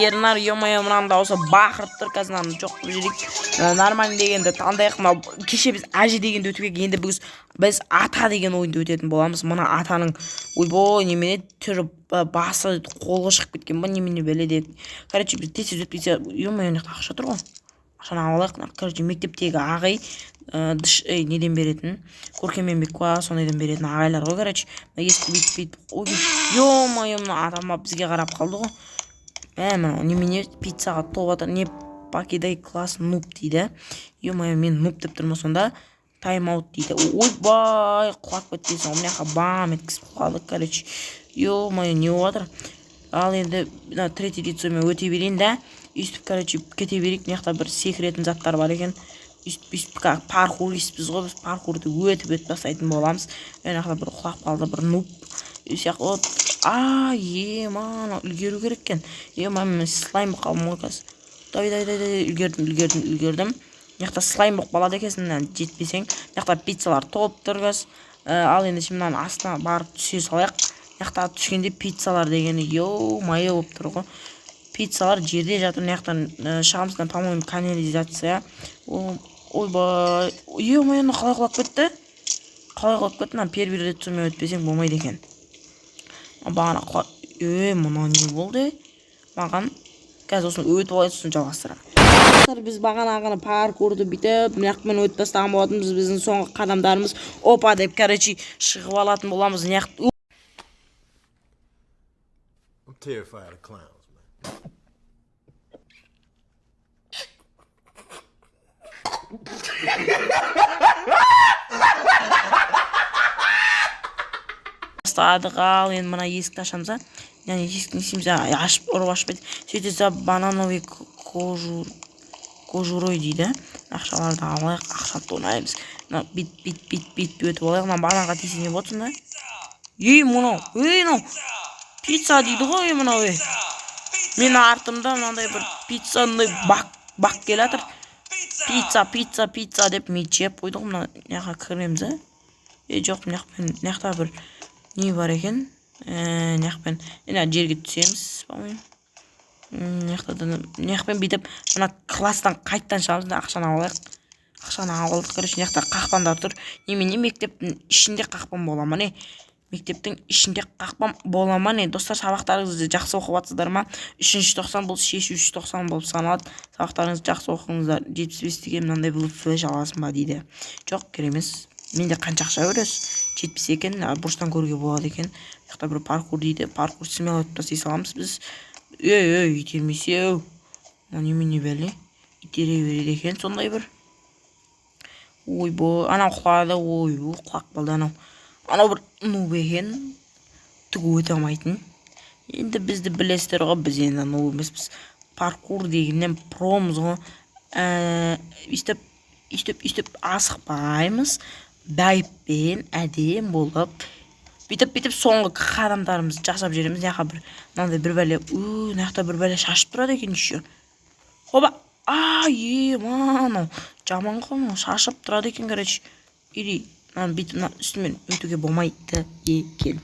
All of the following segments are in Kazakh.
Ернар, ё-моё, мынаның дауысы бақырып тұр. Қазір мынаны жоқ қылып жіберейік. Нормально дегенді таңдайық. Мынау кеше біз әже дегенді өтіп келдік, енді біз ата деген ойынды өтетін боламыз. Мына атаның, ойбой, немене түрі, басы, қолы шығып кеткен ба, немене бәле деп. Короче, біз тез тез өтіп кетсе, ё-моё, мына жақта ақша тұр ғой, ақшаны алып алайық. Короче, мектептегі ағай, ей, неден беретін, көркем еңбек па, сондайдан беретін ағайлар ғой. Короче, мына есікті бүйтіп, бүйтіп, ой, ё-моё, мына адам бізге қарап қалды ғой. Мә, мынау немене, пиццаға толып жатыр. «Не покидай класс, нуб», — дейді. Ё-моё, мен нуб деп тұрмын сонда. «Тайм аут», — дейді. Ойбай, құлап кеткенсің ғой, мына жаққа бам еткізіп құладық. Короче, ё-моё, не болып жатыр? Ал енді мына третий лицомен өте берейін да, өйстіп, короче, кете берейік. Мына жақта бір секіретін заттар бар екен. Өйстіп, өйстіп, как паркуристпіз ғой біз, паркурды өтіп, өтіп тастайтын боламыз. Мына жақта бір құлап қалды бір нуб сияқты. Вот, а, ема, анау үлгеру керек екен. Ема, мен слайм болып қалдым ғой қазір. Давай, давай, давай, үлгердім, үлгердім, үлгердім. Мына жақта слайм болып қалады екенсің мына жетпесең. Мына жақта пиццалар толып тұр қазір. Ал ендеше мынаның астына барып түсе салайық. Мына жақта түскенде пиццалар дегені, ё-моё, болып тұр ғой, пиццалар жерде жатыр. Мына жақтан шығамыз. По-моему, канализация. Ойбай, ё-моё, мына қалай құлап кетті, қалай құлап кетті? Мына первый лицомен өтпесең, болмайды екен. Бағана құла, е, мынау не болды маған? Қазір осыны өтіп алайын, сосын жалғастырамын. Достар, біз бағанағыны паркурды бүйтіп мына жақпен өтіп тастаған болатынбыз. Біздің соңғы қадамдарымыз, опа деп, короче, шығып алатын боламыз мына жақ. I'm terrified of clowns, man. Бастадық. Ал енді мына есікті ашамыз а, яғни есікті не істейміз? Ашып, ұрып ашпайды. Сөйте, за банановый кожурой дейді. Ақшаларды алайық, ақшаны тонаймыз. Мына бүйтіп, бүйтіп, бүйтіп, бүйтіп өтіп алайық. Мына бананға тисе, не болады сонда? Ей, мынау, ей, мынау пицца дейді ғой. Ей, мынау, ей, менің артымда мынандай бір пиццаный бак, бак келе жатыр. «Пицца, пицца, пицца» деп ми жеп қойды ғой. Мына жаққа кіреміз а? Е, жоқ, мына жақпен, мына жақта бір не бар екен. Мына жақпен мына жерге түсеміз, по-моему. Мына жақта да, мына жақпен бүйтіп мына класстан қайтадан шығамыз да, ақшаны алып алайық. Ақшаны алып алдық. Короче, мына жақта қақпандар тұр. Немене, мектептің ішінде қақпан бола ма, не? Мектептің ішінде қақпан бола ма, не? Достар, сабақтарыңызды жақсы оқып жатсыздар ма? Үшінші тоқсан, бұл шешуші тоқсан болып саналады. Сабақтарыңызды жақсы оқыңыздар. 75 деген мынандай бұл флеш аласың ба дейді. Жоқ, керек емес. Менде қанша ақша өресі? 70 екен. Бұрыштан көруге болады екен. Мына жақта бір паркур дейді. Паркур смело өтіп тастай саламыз біз. Ей, ей, итермесе ау, мына немене бәле, итере береді екен сондай бір. Ойбой, анау құлады. Ой, құлап қалды анау. Анау бір нуб екен, түк өте алмайтын. Енді бізді білесіздер ғой, біз енді нуб емеспіз, паркур дегеннен промыз ғой. Өйстіп, өйстіп, өйстіп, асықпаймыз, байыппен, әдем болып, бүйтіп, бүйтіп соңғы қадамдарымызды жасап жібереміз. Мына жаққа бір мынандай бір бәле, у, мына жақта бір бәле шашып тұрады екен еще. Оба, а, е, мынау жаман ғой, мынау шашып тұрады екен. Короче, или мынаны бүйтіп, мына үстімен өтуге болмайды екен.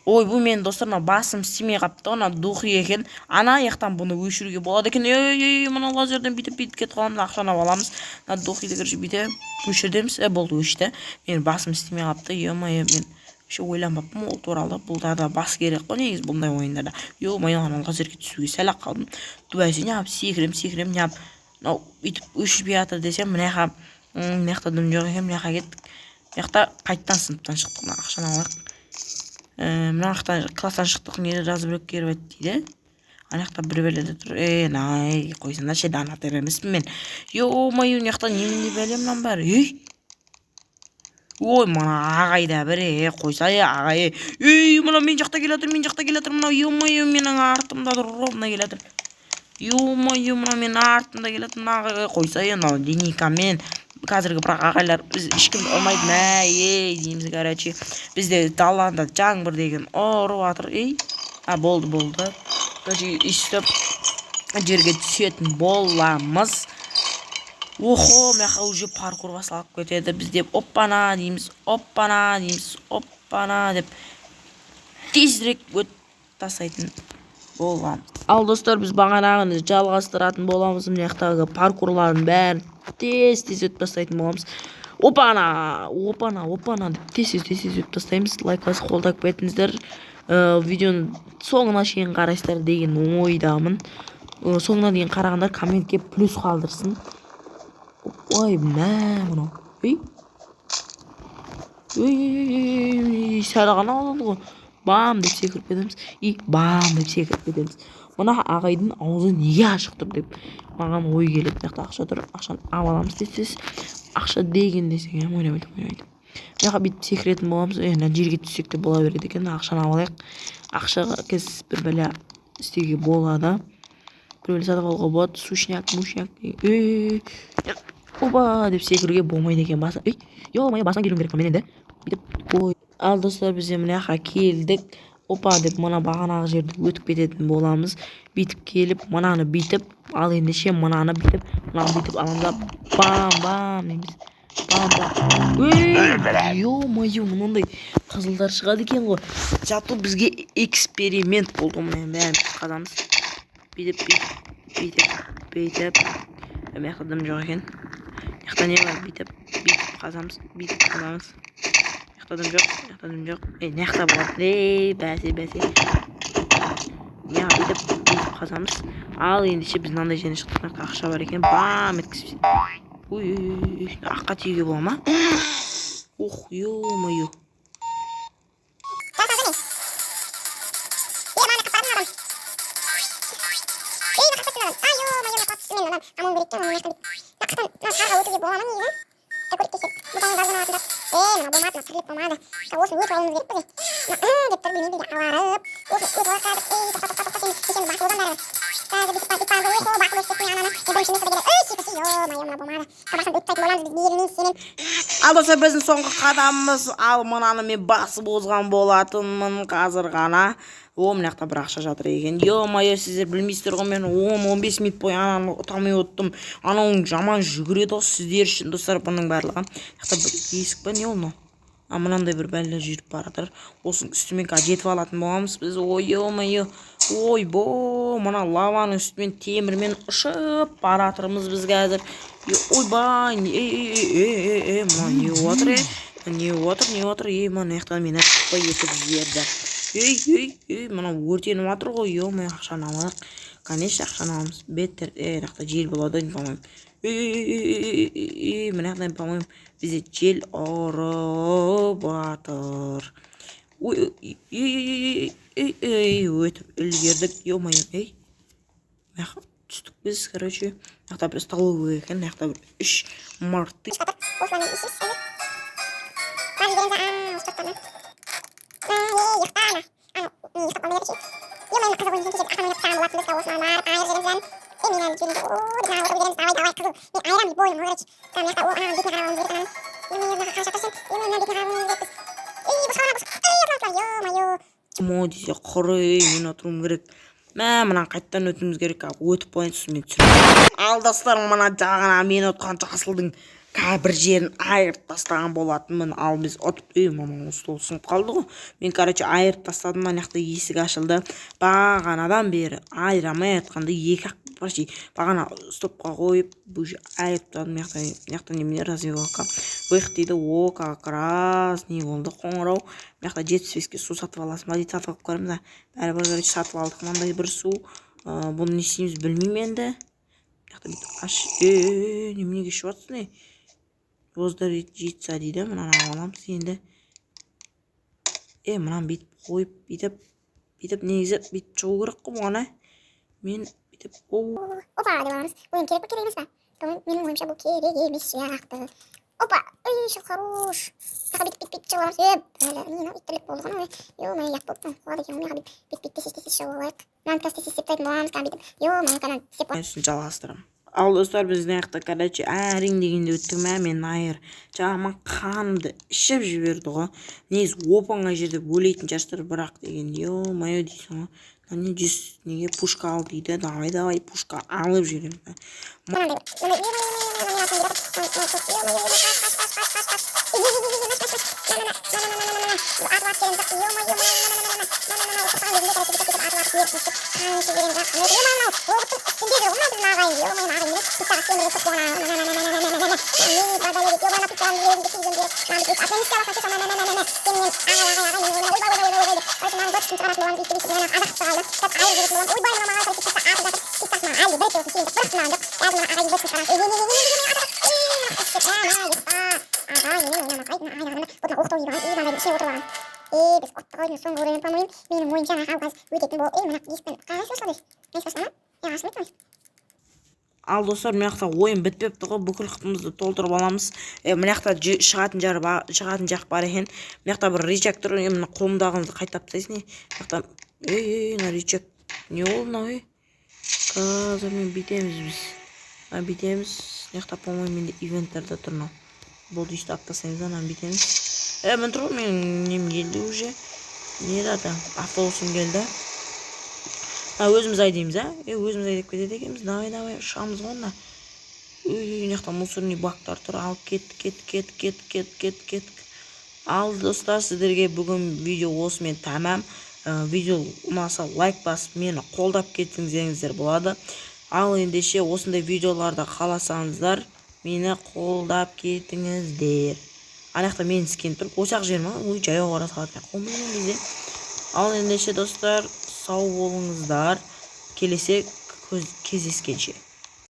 Ойбу, мен, достар, мына басым істемей қалыпты ғой. Мына духи екен, ана жақтан бұны өшіруге болады екен. Ей, ей, мына лазерден бүйтіп, бүйтіп кетіп қаламыз, ақшаны алып аламыз. Мына духиді, короче, бүйтіп өшіреміз. Е, болды, өшті. Менің басым істемей қалыпты. Ё-моё, мен вообще ойланбаппын ол туралы. Бұл да бас керек қой негізі бұндай ойындарда. Ё-моё, ана лазерге түсуге сәл ақ қалдым. Бәсе, неғып секірем, секірем, неғып мынау бүйтіп өшпей жатыр десем, мына жаққа, мына жақта дым жоқ екен. Мына жаққа кеттік. Мына жақта қайтадан сыныптан шықтық. Мына ақшаны алайық. Мына жақтан класстан шықтық. «Не разблокировать», — дейді. Ана жақта бір бәле тұр. Ей, ей, қойсаңдаршы, донатор емеспін мен. Ё-моё, мына жақта немене бәле мынаның бәрі? Ей, ой, мына ағай да бір, е, қойса, е, ағай, ей, мына мен жақта келе жатыр, мен жақта келе жатыр мынау. Ё-моё, менің артымда тұр, ровно келе жатыр. Ё-моё, мына менің артымда келе жатыр мына ағай. Қойса, е, мынау линейкамен. Қазіргі бірақ ағайлар біз ешкімді ұрмайды. Мә, ей дейміз. Короче, бізде далада жаңбыр деген ұрып жатыр. Ей, а, болды, болды. Короче, өйстіп жерге түсетін боламыз. Охо, мына жаққа уже паркур басталып кетеді бізде. Оппана дейміз, оппана дейміз, оппана деп тезірек өтіп тастайтын. Боламыз. Ал, достар, біз бағанағыны жалғастыратын боламыз. Мына жақтағы паркурлардың бәрін тез тез өтіп тастайтын боламыз. Опана, опана, опана деп тез тез тез тез өтіп тастаймыз. Лайк басып, қолдап кетіңіздер. Видеоны соңына шейін қарайсыздар деген ойдамын. Соңына дейін қарағандар комментке плюс қалдырсын. Ой, мә, мынау, ей, ей, ей, ей, сәл ғана қалды ғой. Бам деп секіріп кетеміз и бам деп секіріп кетеміз. Мына ағайдың аузы неге ашық тұр деп маған ой келеді. Мына жақта ақша тұр, ақшаны алып аламыз тез тез. Ақша деген десең, иә, ойнамайды, ойнамайды. Мына жаққа бүйтіп секіретін боламыз. Е, мына жерге түссек те бола береді екен. Ақшаны алып алайық. Ақшаға кез бір бәле істеуге болады, бір бәле сатып алуға болады. Сушняк, мушняк. Ей, опа деп секіруге болмайды екен. Басы, ей, ё-моё, басынан келуім керек қой мен енді бүйтіп. Ой, ал, достар, біз мына жаққа келдік. Опа деп мына бағанағы жерді өтіп кететін боламыз. Бүйтіп келіп, мынаны бүйтіп, ал ендеше мынаны бүйтіп, мынаны бүйтіп аламыз да, бам бам дейміз, бам бам. Ей, ё-моё, мынандай қызылдар шығады екен ғой. Зато бізге эксперимент болды. Мына бәрін қазамыз бүйтіп, бүйтіп, бүйтіп, бүйтіп. Мына жақта дым жоқ екен. Мына жақта не бар? Бүйтіп, бүйтіп қазамыз, бүйтіп қазамыз. Мына жақта дым жоқ, мына жақта дым жоқ. Ей, мына жақта болады. Ей, бәсе, бәсе. Мына бүйтіп, бүйтіп қазамыз. Ал ендеше біз мынандай жерден шықтық. Мына жақта ақша бар екен. Бам еткізіп. Ой, ой, ой, аққа тиюге бола ма? Ух, ё-моё. Е, маған қақпадың адам. Ей, мына қақпайтын адам. Ай, ё-моё, мына құлап түстім мен. Мынадан аман керек екен. Мына жақтан бүйтіп, мына қақтан, мына шарға өтуге бола ма негізі? Так, көрейік, тексеріп. Бұл, по-моему, жазған алатын. Е, мына болмады, мына тірлік болмады. Так, осыны өтіп алуымыз керек бізге. Мына деп тұр, білмеймін, бізде аларып. Осыны өтіп алайық қазір. Ей, тоқта, тоқта, тоқта, сен басып озамын бәрібір. Қазір бүйтіп барып, бүйтіп барып, охо, басып өтіп кеттім ананы. Мен бірінші место келеді. Ей, секірсе, ё-моё, мына болмады. Басын өтіп тастайтын боламыз біз, берілмейміз сенен. Ал, достар, біздің соңғы қадамымыз. Ал мынаны мен басып озған болатынмын қазір ғана. О, мына жақта бір ақша жатыр екен. Ё-моё, сіздер білмейсіздер ғой, мен 10-15 минут бойы ананы ұта алмай оттым. Анауың жаман жүгіреді ғой. Сіздер үшін, достар, бұның барлығы. Мына жақта бір есік па, не ол мынау? А, мынандай бір бәле жүріп бара жатыр. Осының үстімен қазір жетіп алатын боламыз біз. Ой, ё-моё, ойбо, мына лаваның үстімен темірмен ұшып бара жатырмыз біз қазір. Ойбай, ей, ей, ей, ей, ей, мына не болып жатыр? Ей, не болып жатыр, не болып жатыр? Ей, мына жақтан мені тықпай етіп жіберді. Ей, ей, ей, мынау өртеніп жатыр ғой. Ё-моё, ақшаны алайық, конечно, ақшаны аламыз. Беттер, ей, мына жақта жел болады, по-моему. Ей, ей, ей, ей, мына жақтан, по-моему, бізде жел ұрып жатыр. Ой, ей, ей, ей, ей, өтіп үлгердік. Ё-моё, ей, мына жаққа түстік біз. Короче, мына жақта бір столовый екен. Мына жақта бір үш марты. Осылармен не істейміз қазір? Мына жібереміз. А, осы жақтан. Ей, ұйықта ана. Ана, мен ұйықтап қалмай ше. Ё-моё, мына қызыл ойын кеше ақшаны ойнап тастаған болатынбыз. Осыны барып айырып жібереміз бәрін. Е, мен әлі жібереміз. О, деп мынаған отырып жібереміз. Давай, давай, қызыл. Мен айырамын бойым ғой, короче. Мына жақта, о, ананың бетіне қарап алуымыз керек ананың. Ё-моё, мына қанша тұр сен? Ё-моё, мынаның бетіне қарап алуымыз керек біз. Ей, босқа, босқа. Ей, атылам, ё-моё. Мо десе құр, ей, мен отыруым керек. Мә, мынаны қайтадан өтуіміз керек. Өтіп болайын, сосын мен түсіремін. Ал, достар, мына жағына мен ұтқан жасылдың бір жерін айырып тастаған болатынмын. Ал біз ұтып, ей, мама, стол сынып қалды ғой. Мен, короче, айырып тастадым. Ана жақта есік ашылды. Бағанадан бері айыра алмай жатқанда екі ақ почти бағана стопқа қойып, уже айырып тастадым. Мына жақта, мына жақта немене? Развивалка, выход дейді. О, как раз не болды, қоңырау. Мына жақта 75-ке су сатып аласың ба дейді. Сатып алып көреміз. Бәрібір, короче, сатып алдық мынандай бір су. Бұны не істейміз, білмеймін енді. Мына жақта бүйтіп аш. Е, неменеге ішіп жатрсың? Ей, воздержится дейді. Мынаны аламыз енді. Е, мынаны бүйтіп қойып, бүйтіп, бүйтіп, негізі бүйтіп шығу керек қой бұған. Ә, мен бүйтіп, о. Опа деп аламыз. Бұл енді керек па, керек емес па? Менің ойымша, бұл керек емес сияқты. Опа, ой, хорош. Мына бүйтіп, бүйтіп, бүйтіп шығып аламыз. Е, бәле, не мынау, ит тірлік болды ғой мынау. Ё-моё, ұят болды мынау. Қуады екен ғой. Мына бүйтіп, бүйтіп, бүйтіп, тез тез тез шығып алайық. Мынаны қазір тез тез істеп тастайтын боламыз кәдімгі бүйтіп. Ё-моё, мынаны істеп. Сосын жалғастырамын. Ал, достар, біз мына жақта, короче, әрең дегенде өттік. Мә, мен айыр жаман қанымды ішіп жіберді ғой. Негізі оп оңай жер деп ойлайтын шығарсыздар, бірақ деген, ё-моё дейсің ғой. Мына не, 100 неге пушка ал дейді. Давай, давай, пушка алып жіберемін. Мынандай, мынандай, ё-моё, қаш, қаш, қаш, қаш, қаш. Ё-моё, Атып атып еріп сөйтіп қанша жібереміз, а? Е, мынау роботтың үстінде жүр ғой мынау біздің ағайын. Е, мына ағайын пиццаға семірген көп болған. Мә, мә, мә, мә, мә, мә, мә, мә, пиццаны өзімді кигізуім керек. Мынаны бүйтіп атымен істей аласың ше, мә, мә, мә, мә, мә, сенімен ағай, ағай, ағай, мен ойбай, ойбай, ойбай, ойбай деп. Короче, мынаның быт шығаратын боламыз өйтіп, өйтіп, мына азақ қалды. Қазір айырып жіберетін боламыз. Ойбай, мына маған, короче, пицца атып жатыр. Пиццасы маған әлі бір рет болсын сүйін деп, бір мынаған жоқ. Қазір мына ағайдың бытын шығарамыз. Е, не, не, не, не, не, не, мә, мә, ағай, менен ойнамасай. Мына ағай адамдар вот мына оқтау киіп алған, и мынандайдың ішіне отырып алған. Е, біз ұттық ау деймін, соңғы уровень, по-моему. Менің ойымша, ана қазір өтетін бол. Ей, мына есіктен қалай ашылады өзі? Есік ашыла ма? Е, ашылмайды ғой. Ал, достар, мына жақта ойын бітпепті ғой, бүкіл құтымызды толтырып аламыз. Е, мына жақта шығатын жер бар, шығатын жақ бар екен. Мына жақта бір рычаг тұр. Е, мына қолымдағыңызды қайтарып тастайсың. Е, мына жақта, ей, ей, мына рычаг не ол мынау? Ей, қазір мен бүйтеміз, біз мына бүйтеміз. Мына жақта, по-моему, менде инвентарьда тұр мынау. Болды, өйстіп алып тастаймыз да, мынаны бүйтеміз. Е, міне тұр ғой менің нем келді уже, не еді, автобусым келді. А, өзіміз айдаймыз, а? Е, өзіміз айдап кетеді екенбіз. Давай, давай, ұшамыз ғой мына. Үй, мына жақта мусорный бактар тұр. Ал, кеттік, кеттік, кеттік, кеттік, кеттік, кеттік, кеттік. Ал, достар, сіздерге бүгін видео осымен тәмам. Видео ұнаса, лайк басып, мені қолдап кетсеңіздер болады. Ал ендеше, осындай видеоларды қаласаңыздар, мені қолдап кетіңіздер. Ана жақта менің скин тұр. Осы ақ жер ма? Ой, жаяу бара салатын қолым бізде. Ал ендеше, достар, сау болыңыздар, келесі кездескенше.